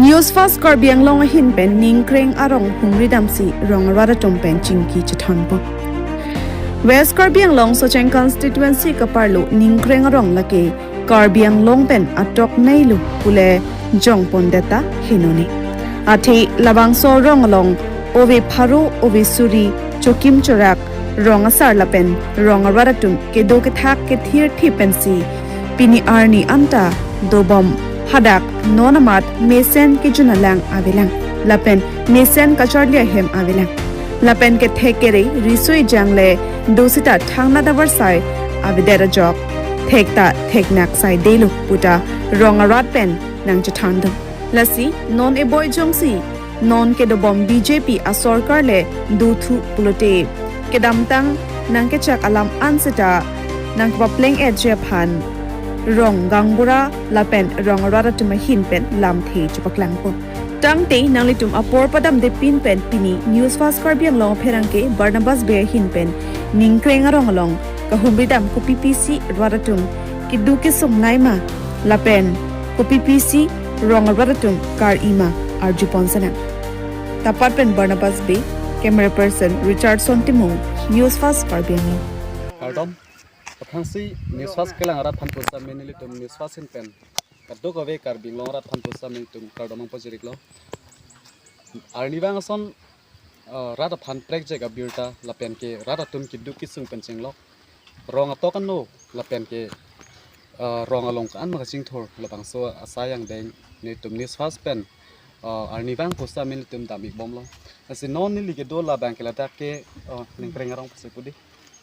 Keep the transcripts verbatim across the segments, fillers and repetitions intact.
News First Karbi Anglong ahin pen Ningkreng arong humri damsi rong arat atum pen chingki chethanpo. West Karbi Anglong Socheng constituency kaparlo Ningkreng arong lake Karbi Anglong pen atok neilu pule jongpon deta henone. Athe labangso rong along ove pharo ove suri chokim chorak rong asar lapen rong arat atum kedo kethak kethir thip pensi pini arni anta dobom hadak non amat mesen kejun alang avelang lapen mesen kacharli ahem avelang lapen kethek kere riso ejang le dosita thangnatta varsai avedet ajok thekta theknak saidelo puta rong arat pen nangchethandun. Lasi non eboi jongsi non kedobom B J P asorkar le dothu pulote kedamtang nangkechak alam an seta nangkepapleng-etji aphan rong gaonbura lapen rong arat atum ahin pen lamthe chepaklangpo. Tangte nanglitum apor padamde pin pen pini News First Karbi Anglong apherangke Barnabas Bey ahin pen Ningkreng arong along kahumri dam kopi pisi rat atum kedo kesung naima lapen kopi pisi rong arat atum kar-ima arjupon senang. Tapat pen Barnabas Bey, camera person Richardson Timung, News First Karbi Anglong. Kardom, aphrangsi News First kelang arat aphan pusitame nelitum News First ahin pen kadokave Karbi Anglong arat aphan pusitame nelitum kardom nangpajir-iklo. Arnivang ason, eh, rat aphan prekjak abirta lapen ke rat atum keduk kesung pen chenglok rong atok ano lapen ke, eh, rong along ko-an ma kachingthur labangso asai angdeng nelitum News First pen, eh, arnivang pusitame nelitum dam-ikbomlo. Lasi non neli kedo labang ke ladak ke, eh, Ningkreng arong pusi pu dei.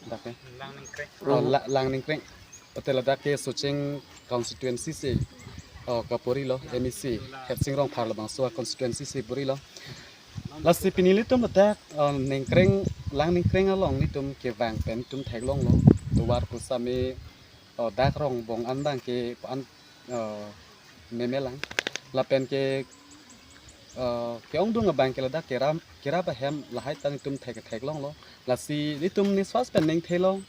Ladak ke. Lang Ningkreng. Oh, La-, Lang Ningkreng. Pute ladak ke Socheng constituency si, oh, kapori lo, M A C, Hersing Rongphar labangso constituency si pori lo. Lasi pini nelitum ladak, oh, Ningkreng, Lang Ningkreng along nelitum kevang pen nelitum theklonglo. Tovar pusitame, oh, dak rong bong an abang ke an, oh, memelang. Lapen ke, eh, ke-ongdung abang ke ladak kerap, kerap ahem lahai ta nelitum thek, theklonglo. Lasi nelitum News First pen ningthelo.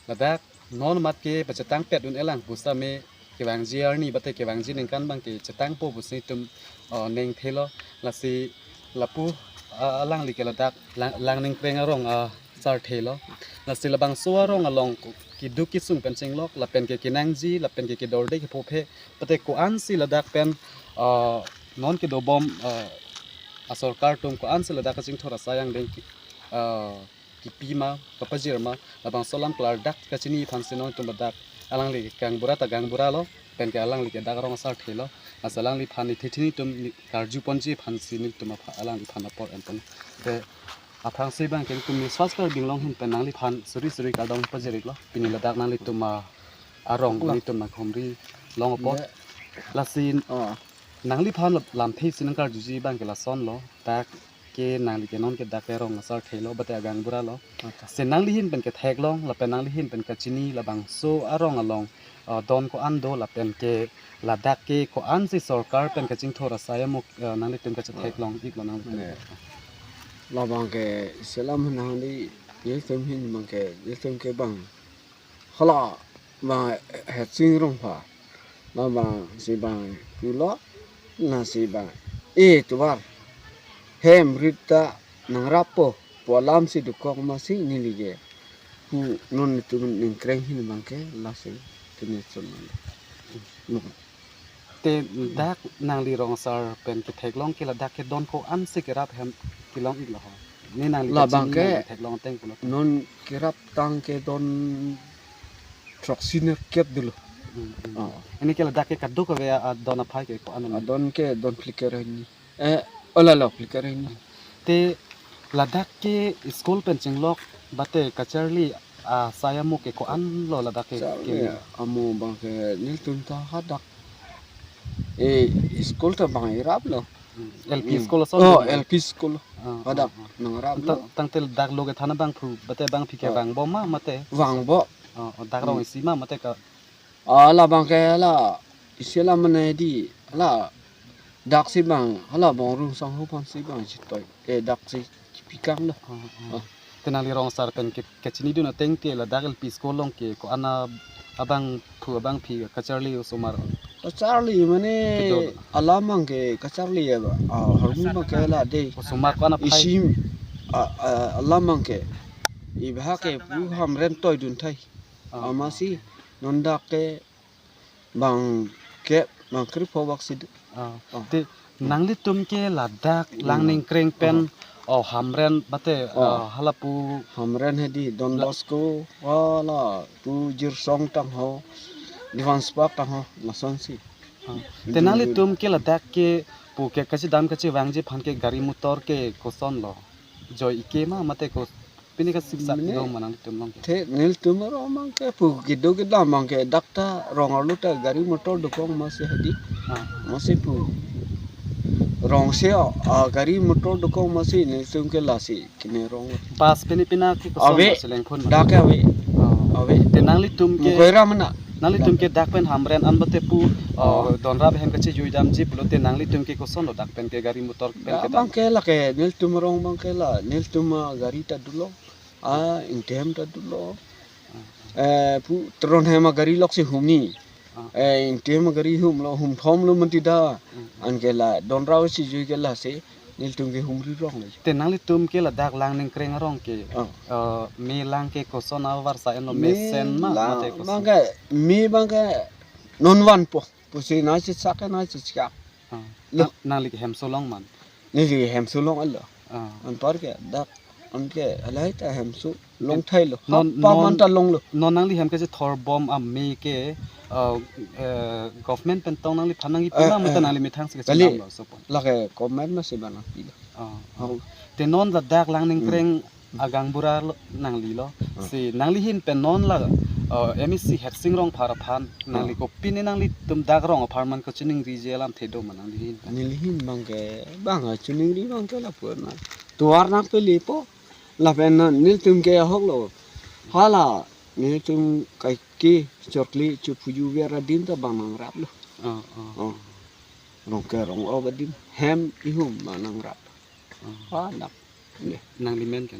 Ladak non amat ke pachetang pet un-elang pusitame kevangji arni mate kevangji ningkan abang ke chetangpo pusi nelitum, eh, ningthelo. Lasi lapu, ah, alangli ke ladak Lang, Lang Ningkreng arong, ah, asar thelo. Lasi labangso arong along ko-, keduk kesung pen chenglok lapen ke kenangji lapen ke kedorde kepho phe pute ko-ansi ladak pen, ah, non kedobom, ah, asorkar atum ko-ansi ladak kachingthur asai angdeng ke, ah, kipima kapajir ma labangso alam klardak kachini aphansi non nelitum ladak alangli ke gaonbura ta gaonburalo pen ke alangli ke dak arong asar thelo. Lasi alangliphan nithe thini atum ni karjuponji aphansi nelitum apha-, alangliphan apor enpon. Te aphrangsi abang ke nelitum News First Karbi Anglong ahin pen nangliphan suri suri kardom pajir-iklo. Pini ladak nanglitum a-, arong nelitum nang humri long apot. Lasi nangliphan lam, lamthe si nangkarjuji abang ke lasonlo. Dak ke nangli ke non ke dak ke rong asar thelo mate agaonburalo. Lasi nangli ahin pen ketheklong lapen nangli ahin pen kachini labangso arong along, ah, don ko-an do lapen ke ladak ke ko-ansi sorkar pen kachingthur asai amuk, ah, nanglitum kachetheklong-iklo nangli. Labang ke selam nangli, nelitum ahin abang ke, nelitum ke abang hala abang Hersing Rongphar. Labangsi abang pulo, lasi abang e tovar hem rit ta nangrappo pu alamsi dokok masi neli ke pu non nelitum Ningkreng ahin abang ke lasi kene chon. Te dak nangli rong asar pen ketheklong ke ladak ke don ko-ansi kerap hem kelong-iklo ho? Ne nangli labang kachini ke nangli theklong ateng pulo. Non kerap tang ke don throksi nerkep dolo. Hmm, hmm. Oh. Pini ke ladak ke kadokave a-, adon aphai ke ko-an? Adon ke don phlikar hini. Eh, oh lalo, phlikar hini. Te ladak ke school pen chenglok mate kacharli asai amuk ke ko-anlo ladak ke? Charli ke amo abang ke nelitum ta hadak, eh, school ta abang iraplo. Hmm. L P school ason. Oh, L P school. Ah, hadak ah, ah. Nangraplo. Tang, tangte dak lo kethan abangphu mate abangpi ke vangbom ma mate? Vangbom. Oh, oh, dak rong isi ma mate ka? Ah, labang ke la isi alam mane dei, la daksi abang, la Bongrung Sangho aphansi abang chitoi, eh, daksi chipikanglo. Ah, ah. Ah. Te nangli rong asar pen ke, kachinidun ateng ke ladak L P school along ke ko-an abangphu abangpi kacharli osomar? Kacharli mane kedo alam abangke kacharli ya ba. Ah, hormu abangke la de. Osomar ko-an aphai. Isim, ah, ah, alam abangke. Ibha ke pu Hamren toidun thai. Ah. Amatsi non dak ke bang kep bang krepho bak si do. Ah. Ah. Te nanglitum ke ladak lang ningkreng pen, oh, Hamren mate, oh, ah, hala pu Hamren hedi Don Bosco, hala pu Jirsong tangho, Diwan Spak tangho, lasonsi. Ah. Te nanglitum ke ladak ke pu ke kachedam kachevangji aphan ke gari motor ke koson lo? Joi-ike ma mate ko pine kasiksak do ma nanglitum along ke? Te nelitum arong abangke pu kedo kedam abangke dak ta rong arlo ta gari motor dokok amatsi hedi. Ah. Amatsi pu rong si, ah, gari motor dokok amatsi nelitum ke lasi kene rong. Bus pine pina ke koson ave, lo seleng phun ma? Dak ke ave. Oh. Ave. Te nanglitum ke Mukoira mana. Nanglitum ke dak pen Hamren an mate pu, oh, oh, Donrap ahem kachejuidamji pulote nanglitum ke koson lo dak pen ke gari motor pen ke dam? Abangke lake nelitum arong abangke la, nelitum, ah, gari ta dolo. Ah, ingtem ta dolo. Eh, pu Teron ahem agari loksi humni. Ah. Eh, ingtem agari humlo, humthom lo mati da. Hmm. Anke la Donrap si jui ke lasi nelitum ke humri rong le. Te nanglitum ke ladak lang ningkreng arong ke, ah, eh, me lang ke koson avarsai lo, me mesen ma, lang mate koson? Abangke, me abangke non vanpo. Pusi nangchechak ke nangchechak. Ah. Lo. Nang-, nangli ke hemso along man? Neli hemso along alo. Ah. Anparke dak anke alai ta hemso along thai lo. Non, hap non, paman ta longlo. Non nangli hem kachethor bom ame ke, ah, eh, government pen tong nangliphan nangkipi, eh, ma mate, eh, nangli methang si kali kachinam lo, so pon? Lake government amatsi bang nangpilo. Ah. Oh. Te non ladak lang ningkreng, hmm, agaonbura lo, nangli lo. Hmm. Si nangli ahin pen non la, uh, M A C Hersing Rongphar aphan, nangli, hmm, kopine nanglitum dak rong apharman kachiningriji alamthe do ma nangli ahin pen? Neli ahin abangke bang kachiningri abangke lapu na tovar nangpelepo. Lapen non nelitum ke ahok lo. Hala nelitum kaike chokli chuphuju ver adim ta bang nangraplo. Oh, oh. Oh. Rong ke rong-ok adim hem ihum bang nangrap. Oh. Hala. Ne. Nangli men ke?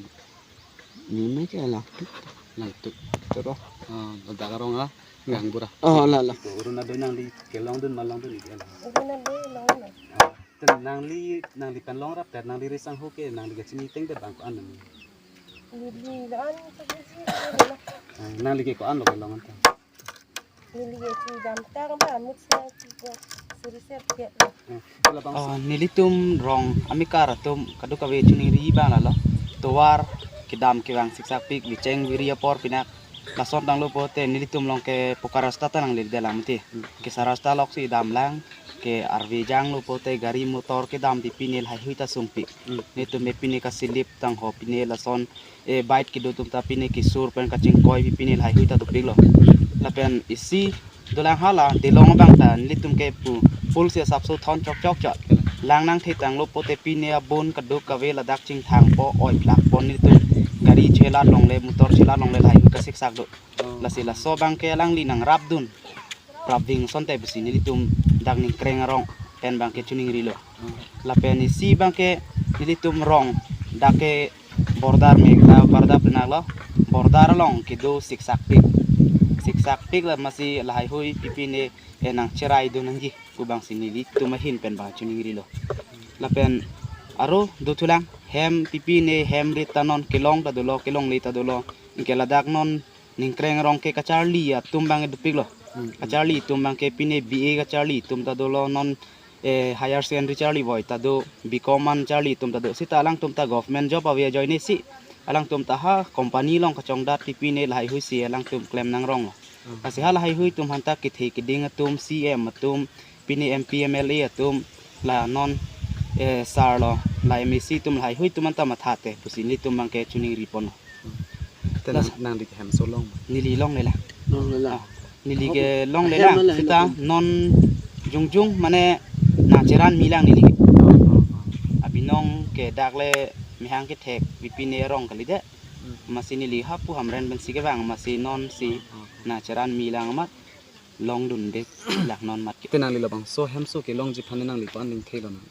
Neli men ke Langtuk. Langtuk. Tero. Ah, ladak arong agaonbura. Oh, la, la. Oro nado nangli kelongdun ma longdun ke la? Oro nado longdun. Ah, te nangli, nangli pen longrap te nangli risang ho ke nangli kachini ateng te bang ko-an nangli? Neli la-an tu bisi ko la. Ah, nangli ke ko-an lo kelong anta? Neli ke chu dam tang ba mut sa chu ko suri ser ke. Hmm. Hala bang. Oh, nelitum rong amekar atum kadokave chiningri abang lalo. Tovar kedam kevang siksak pik, bicheng viri apor pinak lason tanglo pote nelitum along ke poka rasta ta nangle de lang mati. Hmm. Kesa rasta loksi dam lang, ke arve janglo pote gari motor kedam pi pine lahaihui ta sungpik. Hmm. Netum pi pine kasilip tangho pine lason, eh, bike kedo atum ta pine kesur pen kachingkoi pi pine lahaihui ta dopiklo. Lapen isi dolang hala delong abang ta nelitum ke pu full si asapso thon chokchok chot. Lang nangthe tanglo pote pine abon kadokave ladak chingthangpo, oi plakpo, nelitum gari chelar longle, motor chelar longle lahaihui kasiksak do. Oh. Lasi laso abangke alangli nangrapdun prapving asonte pusi nelitum dak ningkreng arong pen abangke chiningrilo. Hmm. Lapen isi abangke nelitum rong dak ke border Meghalaya border penaklo, border along kedo siksak pik. Siksak pik la amatsi lahaihui pi pine, eh, nangcheraidun nangji pu abangsi nelitum ahin pen bang chiningrilo. Lapen aro dothulang hem pi pine hem rit ta non kelong ta dolo, kelongle ta dolo. Anke ladak non ningkreng arong ke kacharli atum abang dopiklo. Hmm. Kacharli atum abangke pine B A kacharli atum ta dolo, non, eh, higher secondary charlivoi ta do, B Com an charli atum ta do. Seta alangtum ta government job ave ajoine si alangtum ta ha company along kachongdat pi pine lahaihui si alangtum klem nangronglo. Hmm. Lasi ha lahaihui atum aphanta kethe keding atum, C M atum, pine M P M L A atum, la non, eh, sir lo, la M A C atum lahaihui atum anta mathate pusi nelitum abangke chiningri ponlo. Te nang, nangli ke hemso along ma? Neli longle lang. Longle lang. Ah, neli ke longle lang. Seta non jongjong mane nangcheran mi lang neli ke. Oh, oh, oh. Abinong ke dak le mehang kethek pi pine arong kali de. Hmm. Amatsi neli hapu Hamren pensi kevang amatsi non si, oh, oh, oh, nangcheran mi lang amat longdunde lang non mat ke. Te nangli labangso hemso kelongji aphan nangli ko-an ningthelo nang?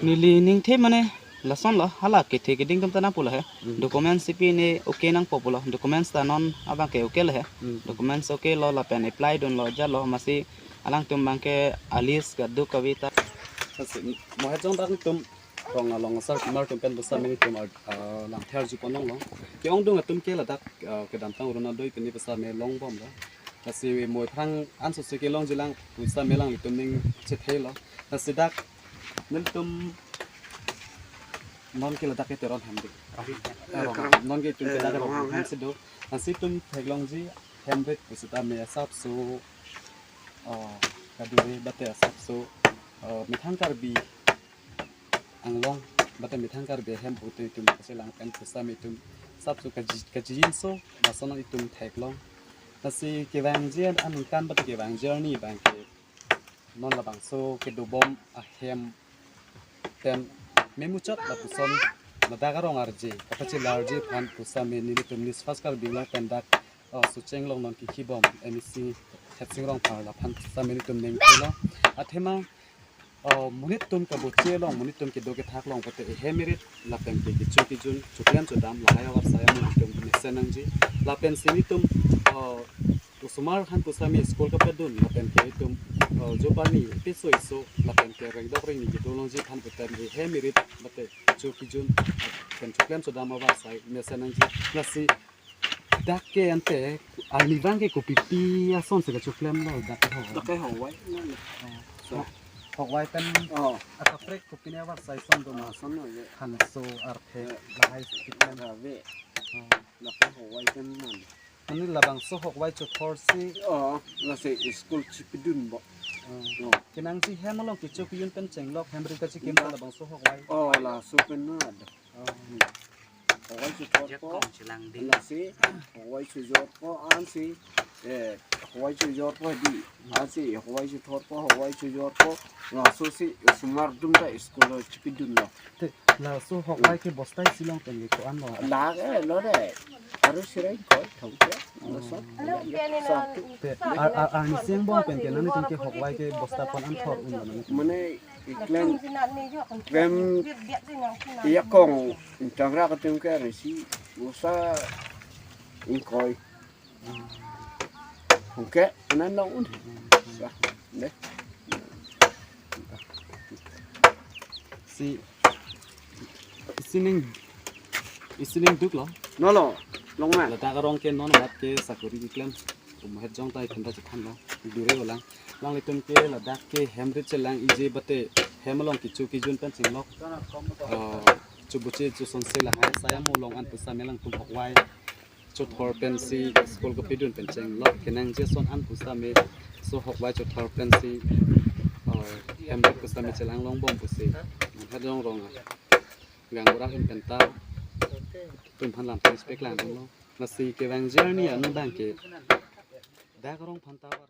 Neli ningthe mane lasonlo, hala kethe keding atum ta nangpulo he. Hmm. Documents pi pine okay nangpo pulo. Documents ta non abangke okay lo he. Hmm. Documents okay lo lapen apply dunlo jalo amatsi Alangtum abangke alis kaduk kaveta. Lasi mohejong dak tum rong along asarpimar atum pen pusitame nelitum ar-, ah, langthe arjupon longlo. Ke-ongdung atum ke ladak, ah, kedamtang Orunodoi pini pusitame longbomlo. Lasi mo aphrang ansose kelongjilang pusitame alanglitum ning chethelo. Lasi dak nelitum non ke ladak ke Teron hem dei. Eh, Teron. Non ke itum ke Eh, dak Teron Ronghang hem he. Si do. Lasi itum theklongji hem rit pusitame asapso, oh, kadure bate asapso, oh, methang Karbi Anglong bate methang Karbi ahem pute itum kachelang pen pusitame itum asapso kaji-, kachijinso lason itum theklong. Lasi kevangji aningkan bate kevangji arni abangke non labangso kedobom ahem pen memuchot lapuson ladak arong arje kapachelarje aphan pusitame nelitum News First Karbi Anglong pen dak, oh, Socheng along non kikhibom M A C Hetsing Rongphar laphan pusitame nelitum ningthelo. Athema, oh, monit atum kaboche along, monit atum kedo kethak along pute ehem erit lapen ke kecho kejun choklem chodam lahai avarsai amonit atum mesen nangji. Lapensi nelitum, oh, osomar aphan pusitame school kapadun lapen ke itum, oh, jobarni piso iso lapen ke rengdok rengni kedolongji aphan pusitame ehem erit bate kecho kejun pen choklem chodam avarsai mesen nangji. Lasi dak ke ante arnivang ke kopipi asonsi kachoklemlo dak ke ho. Dak ke Hokvai. Oh. So. Hokvai pen Oh. akaprek kopine avarsai ason do ma? Ah, ason do je. Hanso arphe Eh. lahai keklem. Ave. Oh. Dak ke Hokvai pen non. Mane labangso Hokvai chothorsi. Oh, lasi school chipidunbom. Oh. Oh. Kenangji hem along kecho kejun pen chenglok hem rit kachikim Dak. labangso Hokvai. Oh, laso pen non. Oh. Hokvai chothorpo. Jakong chelang dei. Lasi Hokvai chojorpo ansi. Eh, Hokvai chojorpo dei. Ansi Hokvai chothorpo, Hokvai chojorpo. Lasosi osomar atum ta school lo chipidunlo. Te, laso Hokvai ke bosta isi along pen ke ko-an lo? Lake lo dei. Aru sirai koi thongke. Laso. Te, ar, ar, arnisi angbong pen ke nanglitum ke Hokvai ke bosta ko-an anthor unlo nanglitum? Mane iklem klem iyakong intangra katum ke resi bosta ingkoi. Hongke, anan long un. Sa, dei. Si, isining, isining duklo. Nolo, long ma. Ladak arong ke non mat ke sakori keklem. Mohejong ta iphan ta chethanlo. Dure olang. Alanglitum ke ladak ke hem rit chelang iji bate hem along kecho kejun pen chenglok. Ah, choboche chosonse lahai asai amo along an pusitame alangtum Hokvai chothor pensi school kapidun pen chenglok. Kenangji ason an pusitame laso Hokvai chothor pensi, ah, hem rit pusitame chelang longbom pusi. Mohejong rong a. Gaonbura ahin pen ta itum aphan lam tennis peklang dolo. Lasi kevangji arni anung abangke dak arong aphan ta var